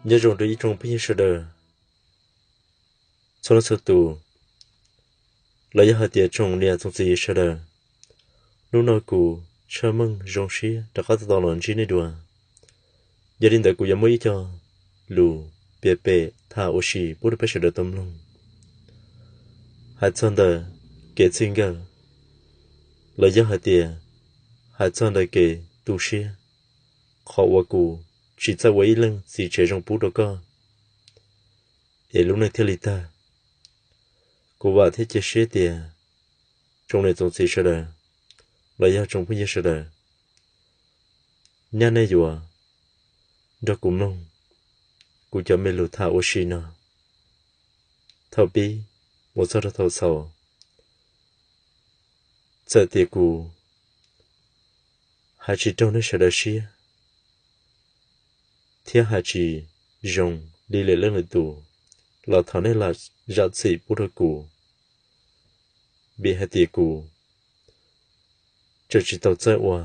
Nyob zoo rau ib tsoom phooj ywg sawv daws txhua leej txhua tus, los yog hais tias tsoom niam tsoom txiv sawv daws. Hnub no kuv Tshaj Meej zoo siab rov qab tau los ntsib nej dua. Yog li ntawd kuv yuav muaj ib co lus piav pem tham ua si pub rau peb sawv daws tau mloog. Hais txog ntawm kev txij nkawm, los yog hais tias hais txog ntawm kev tu siab, qhov uas kuv tsis txawj ua ib leej txiv tsev zoo pub rau koj, es lub neej thiaj li tag. Kuv vam thiab cia siab tias tsoom niam tsoom txiv sawv daws, los yog tsoom phooj ywg sawv daws, nyaj nej yuav nrog kuv mloog kuv cov me lus tham ua si no thaum pib mus txog rau thaum xaus. Txawm tias kuv hais tsis raug nej sawv daws siab thiab hais tsis zoo li lwm leej lwm tus, los thov nej lam zam txim pub rau kuv, vim hais tias kuv tseem tsis tau txawj ua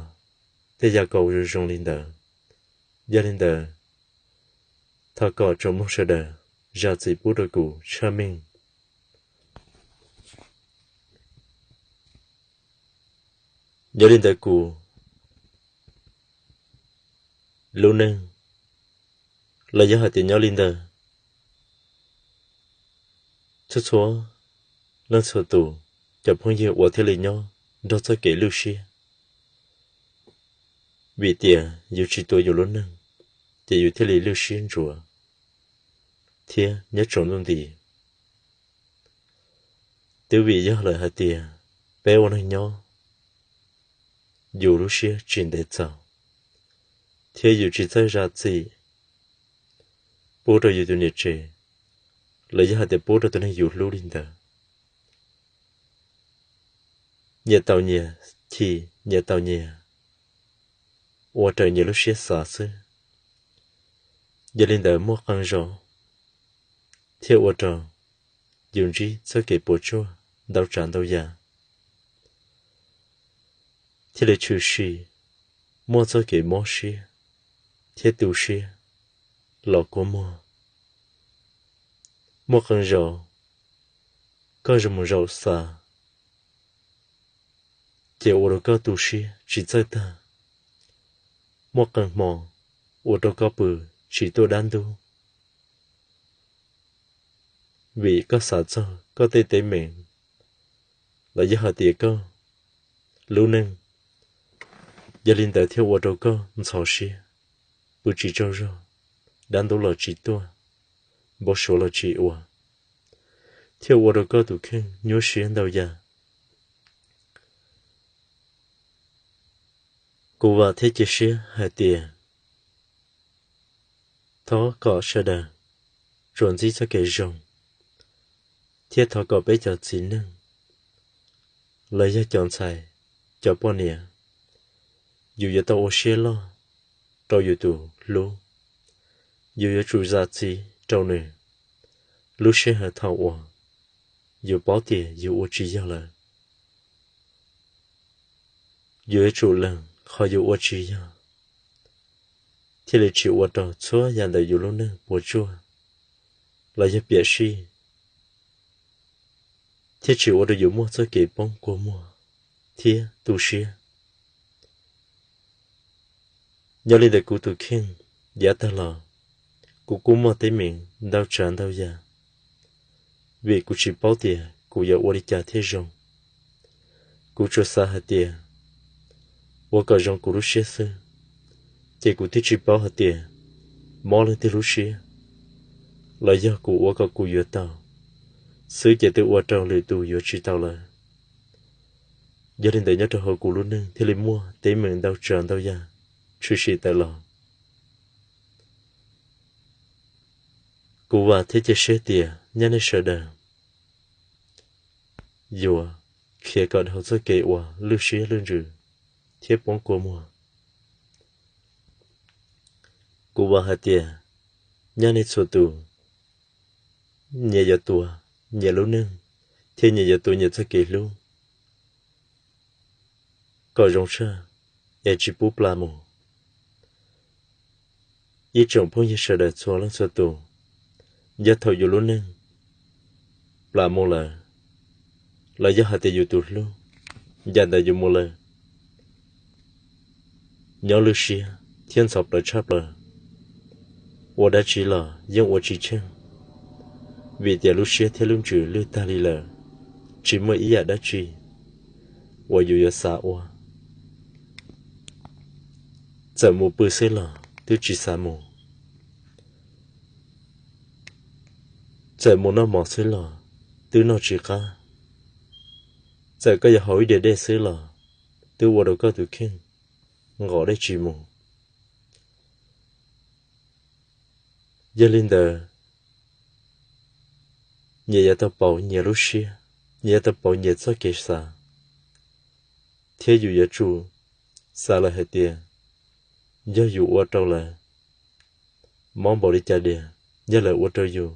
tej yam kom zoo zoo li ntawd. Yog li ntawd, thov kom tsoom mloog sawv daws zam txim pub rau kuv Tshaj Meej. Yog li ntawd kuv lub neej, los yog hais tias nyob li ntawd, txhua txhua leej txhua tus, cov phooj ywg uas thiaj li nyob nrog txoj kev lwj siab, vim tias yus tsis tuav yus lub neej, ces yus thiaj li lwj siab ntsuav thiab nyob tsaus ntuj nti. Twb vim yog lawm hais tias peb ua neeg nyob, yus lub siab tsis ntev txaus, thiab yus tsis txawj zam txim pub rau yus tus niam tsev, los yog hais tias pub rau tus neeg yus hlub li ntawd. Nyias tau nyias chim, nyias tau nyias ua raws nyias lub siab xav xwb. Yog li ntawd muaj qee zaus thiaj ua rau yus ntsib txoj kev puas tsuaj ntau tsav ntau yam, thiaj li tshwm sim muaj txoj kev mob siab thiab tu siab los kua muag. Muaj qee zaus koj zoo mus zaum xav, ces ua rau koj tu siab tsis txawj tag. Muaj qee hmo ua rau koj pw tsis tuaj dab ntub, vim koj xav txog koj tej teeb meem, los yog hais tias koj lub neej. Yog li ntawd thiaj ua rau koj ntxhov siab, pw tsis tsaug zog, dab ntub los tsis tuaj, npau suav los tsis ua, thiaj ua rau koj tus kheej nyuaj siab ntau yam. Kuv vam thiab cia siab hais tias thov kom sawv daws tsuas ntsib txoj kev zoo, thiab thov kom peb cov txiv neej los yog cov ntxhais, cov poj niam, yus yuav tau ua siab loj rau yus tus hlub. Yus yuav tsum zam txim rau nws lub sij hawm thaum uas yus paub tias yus ua tsis yog lawm. Yus yuav tsum lees qhov yus ua tsis yog, thiaj li tsis ua rau txhua yam ntawm yus lub neej puas tsuaj los yog piam sij, thiab tsis ua rau yus muaj txoj kev poob kua muag thiab tu siab. Nyob li ntawm kuv tus kheej, yav tag los kuv kuj muaj teeb meem ntau tsav ntau yam, vim kuv tsis paub tias kuv yuav ua li cas thiaj zoo. Kuv tsuas xav hais tias ua kom zoo kuv lub siab xwb, ces kuv twb tsis paub hais tias mob leej twg lub siab, los yog kuv ua kom kuv yuav tau xwb ces twb ua rau lwm tus yuav tsis tau lawm. Yog li ntawd nyob rau hauv kuv lub neej thiaj li muaj teeb meem ntau tsav ntau yam tshwm sim tawm los. Kuv vam thiab cia siab tias nyaj nej sawv daws yuav khiav kom dhau txoj kev uas lwj siab lwj ntsws thiab poob kua muag. Kuv vam hais tias nyaj nej txhua tus nyias yuav tuav nyias lub neej, thiab nyias yuav tuav nyias txoj kev hlub kom zoo tshaj, es tsis pub plam mus. Ib tsoom phooj ywg sawv daws txhua leej txhua tus, yog thaum yus lub neej plam mus lawm, los yog hais tias yus tus hlub ncaim ntawm yus mus lawm, nyob lwj siab thiab ntxhov plawv tshaj plaws, ua dab tsi los yeej ua tsis tsheej, vim tias lub siab thiab lub ntsws lwj tag li lawm, tsis muaj ib yam dab tsi uas yus yuav xav ua. Txawm mus pw xwb los twb tsis xav mus, txawm mus noj mov xwb los twb noj tsis qab, txawm koj yuav haus ib diav dej xwb los twb ua rau koj tus kheej nqos dej tsis mus. Yog li ntawd, nyias yuav tau pauv nyias lub siab, nyias yuav tau pauv nyias txoj kev xav, thiab yus yuav tsum xav lawm hais tias yog yus ua rau lawv mob npaum li cas tiag, yog lawv ua rau yus,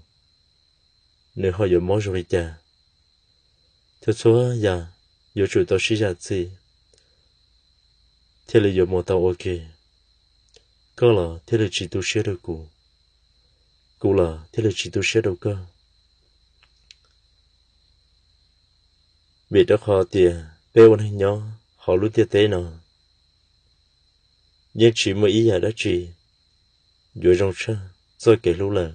nws ho yuav mob zoo li cas. Txhua txhua yam yuav tsum tau sib zam txim thiaj li yuav mus tau ua ke. Koj los thiaj li tsis tu siab rau kuv, kuv los thiaj li tsis tu siab rau koj. Vim rau qhov tias peb ua neeg nyob hauv lub ntiaj teb no yeej tsis muaj ib yam dab tsi yuav zoo tshaj txoj kev hlub lawm.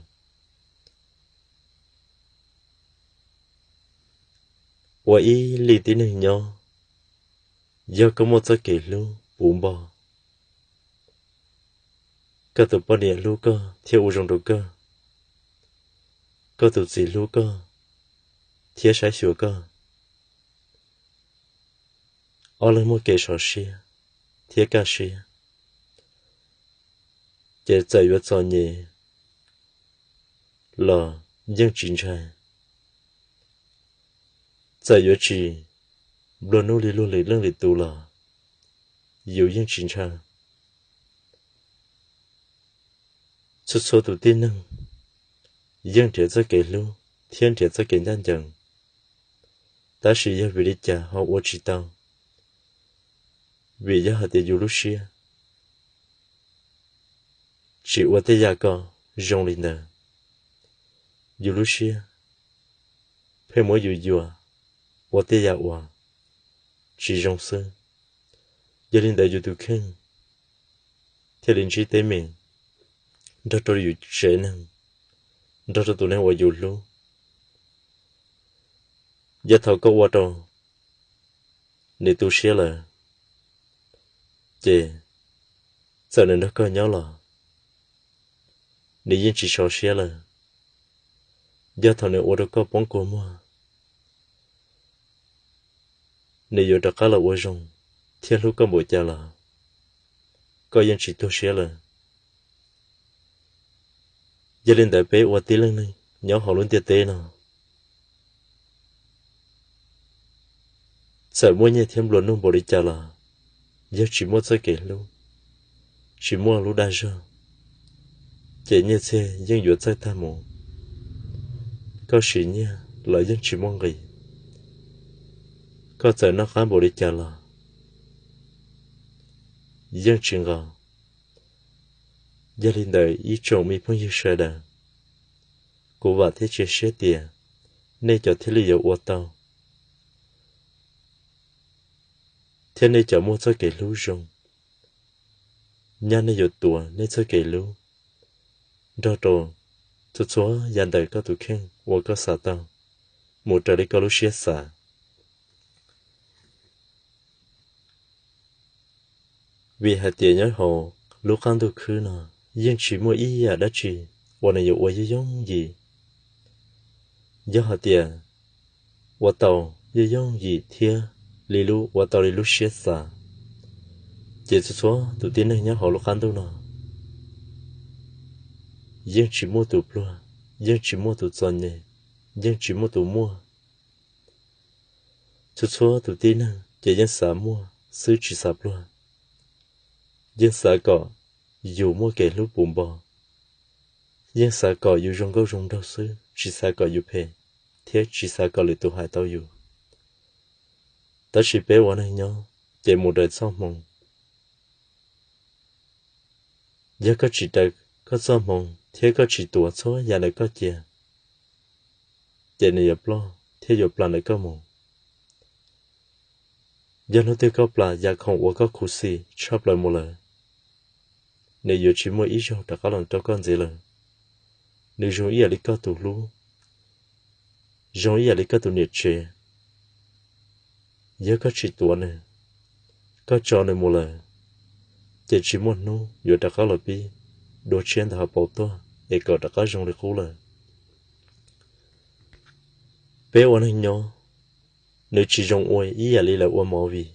Ua ib leej tib neeg nyob, yog koj muaj txoj kev hlub puv npo, koj tus poj niam hlub koj thiab ua zoo rau koj, koj tus txiv hlub koj thiab saib xyuas koj, ob leeg muaj kev sov siab thiab kaj siab, ces txawm yuav txom nyem los yeej tsis ntshai. Txawm yuav tsis nplua nuj li luag lwm leej lwm tus los yus yeej tsis ntshai. Txhua txhua tus tib neeg yeej nrhiav txoj kev hlub thiab nrhiav txoj kev ncaj ncees, tab sis yog vim li cas ho ua tsis tau? Vim yog hais tias yus lub siab tsis ua tej yam kom zoo li ntawd. Yus lub siab pheej muab yus yuam ua tej yam uas tsis zoo xwb. Yog li ntawd yus tus kheej thiaj li ntsib teeb meem nrog rau yus tsev neeg, nrog rau tus neeg uas yus hlub. Yog thaum koj ua rau nws tu siab lawm, ces txawm nws nrog koj nyob los nws yeej tsis sov siab lawm. Yog thaum nws ua rau koj poob kua muag, nws yuav rov qab los ua zoo thiab hlub koj npaum cas los koj yeej tsis tuag siab lawm. Yog li ntawd peb ua tib leej neeg nyob hauv lub ntiaj teb no, txawm muaj nyiaj thiab nplua nuj npaum li cas los yog tsis muaj txoj kev hlub, tsis muaj lub dag zog, ces nyiaj txiag yeej yuav txawj tag mus. Koj siv nyiaj los yeej tsis muaj nqis, koj txawm noj qab npaum li cas los yeej tsis nqos. Yog li ntawd ib tsoom me phooj ywg sawv daws, kuv vam thiab cia siab tias nej cov thiaj li yuav ua tau, thiab nej cov muaj txoj kev hlub zoo, nyaj nej yuav tuav nej txoj kev hlub nrog rau txhua txhua yam ntawm koj tus kheej uas koj xav tau mus raws li koj lub siab xav. Vim hais tias nyob hauv lub qab ntuj khwb no yeej tsis muaj ib yam dab tsi uas nws yuav ua yooj yooj yim. Yog hais tias ua tau yooj yooj yim thiab li lub ua tau li lub siab xav, ces txhua txhua tus tib neeg nyob hauv lub qab ntuj no yeej tsis muaj tus pluag, yeej tsis muaj tus txom nyem, yeej tsis muaj tus muaj. Txhua txhua tus tib neeg ces yeej xav muaj xwb tsis xav pluag, yeej xav kom yus muaj kev hlub puv npo, yeej xav kom yus zoo nkauj zoo nraug xwb tsis xav kom yus phem, thiab tsis xav kom lwm tus hais tau yus. Tab sis peb ua neeg nyob ces mus raws txoj hmoo. Yog koj tsis raws koj txoj hmoo thiab koj tsis tuav txhua yam ntawm koj cia, ces nws yuav ploj thiab yuav plam ntawm koj mus. Yog hnub twg koj plam yam khoom uas koj khuv xim tshaj plaws mus lawm, nws yuav tsis muaj ib zaug rov qab los rau koj ntxiv lawm. Nws zoo ib yam li koj tus hlub, zoo ib yam li koj tus niam tsev. Yog koj tsis tuav nws, koj tso nws mus lawm, ces tsis muaj hnub yuav rov qab los pib dua tshiab ntawm hauv paus tuaj es kom rov qab zoo li qub lawm. Peb ua neeg nyob, nws tsis zoo ua ib yam li lawv ua movie.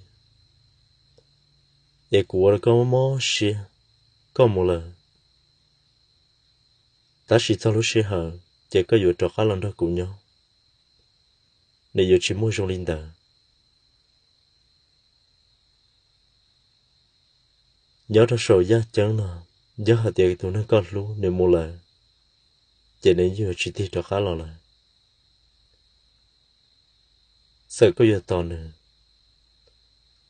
Es kuv ua rau koj mob siab, koj mus lawm, tab sis txog lub sij hawm ces koj yuav rov qab los nrog kuv nyob, nws yuav tsis muaj zoo li ntawd. Nyob rau saum yaj ceeb no, yog hais tias tus neeg koj hlub nws mus lawm, ces nws yeej yuav tsis tig rov qab los lawm. Txawm koj yuav tos nws,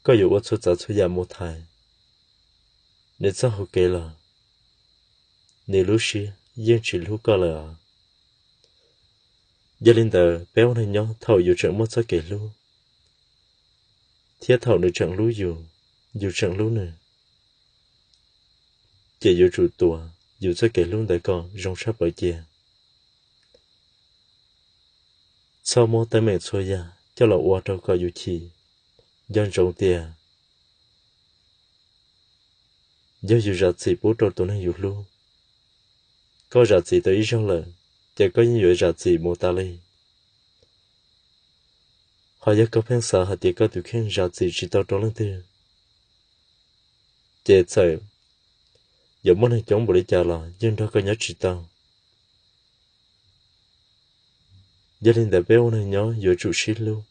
koj yuav ua txhua tsav txhua yam mus thaiv nws txoj hauv kev los, nws lub siab yeej tsis hlub koj lawm os. Yog li ntawd, peb ua neeg nyob thaum yus tseem muaj txoj kev hlub, thiab thaum nws tseem hlub yus, yus tseem hlub nws, ces yuav tsum tuav yus txoj kev hlub ntawd kom zoo tshaj plaws cia. Txhob muab teeb meem txhua yam coj los ua rau kom yus chim. Nco ntsoov tias yog yus zam txim pub rau tus neeg yus hlub, koj zam txim tau ib zaug lawm, ces koj yeej yuav zam txim mus tas li. Ho yog koj pheej xav hais tias koj tus kheej zam txim tsis tau rau leej twg, ces txawm yuav muaj neeg coob npaum li cas los yeej nrog koj nyob tsis tau. Yog li ntawd peb ua neeg nyob yuav tsum sib hlub.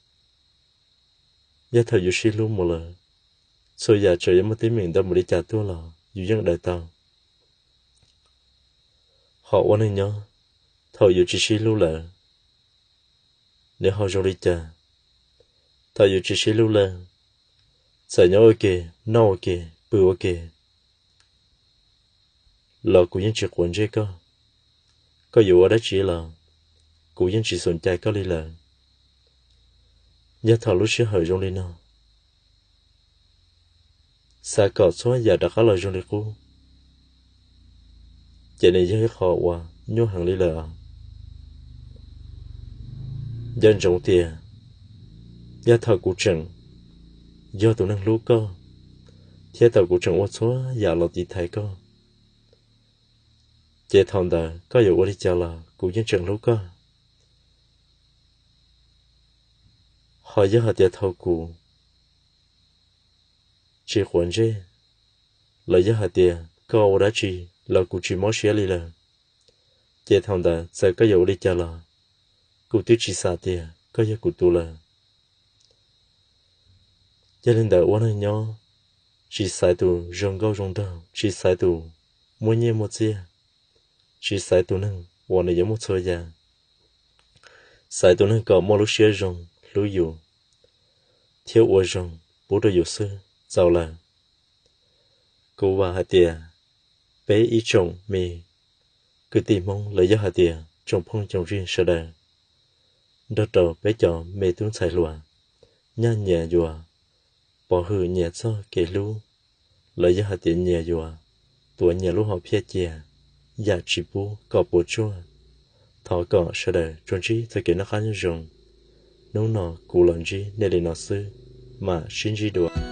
Yog thaum yus sib hlub mus lawm, txhua yam txawm yuav muaj teeb meem ntau npaum li cas tuaj los yus yeej daws tau. Ho ua neeg nyob, thaum yus tsis sib hlub lawm, nws ho zoo li cas? Thaum yus tsis sib hlub lawm, txawm nyob ua ke, noj ua ke, pw ua ke, los kuv yeej tsis quav ntsej koj. Koj yuav ua dab tsi los kuv yeej tsis xom cai koj li lawm. Yog thaum lub sij hawm zoo li no, xav kom txhua yam rov qab los zoo li qub, ces nws yog ib qho uas nyuaj heev li lawm os. Nco ntsoov tias yog thaum kuv tseem yog tus neeg hlub koj, thiab thaum kuv tseem ua txhua yam los tiv thaiv koj, ces thaum ntawd koj yuav ua li cas los kuv yeej tseem hlub koj. Ho yog hais tias thaum kuv tsis quav ntsej, los yog hais tias koj ua dab tsi los kuv tsis mob siab li lawm, ces thaum ntawd txawm koj yuav ua li cas los kuv twb tsis xav tias koj yog kuv tus lawm. Yog li ntawd ua neeg nyob, tsis xaiv tus zoo nkauj zoo nraug, tsis xaiv tus muaj nyiaj muaj txiaj, tsis xaiv tus neeg uas nws yuav muaj txhua yam. Xaiv tus neeg kom muaj lub siab zoo hlub yus, thiab ua zoo pub rau yus xwb txaus lawm. Kuv vam hais tias peb ib tsoom me kwv tij Hmoob los yog hais tias tsoom phooj tsoom ywg sawv daws, nrog rau peb cov me tub ntxhais hluas, nyaj nyias yuav pov hwm nyias txoj kev hlub, los yog hais tias nyias yuav tuav nyias lub hom phiaj cia, yam tsis pub kom puas tsuaj. Thov kom sawv daws tsuas ntsib txoj kev noj qab nyob zoo. Hnub no kuv los ntsib nej li no xwb, mam sib ntsib dua.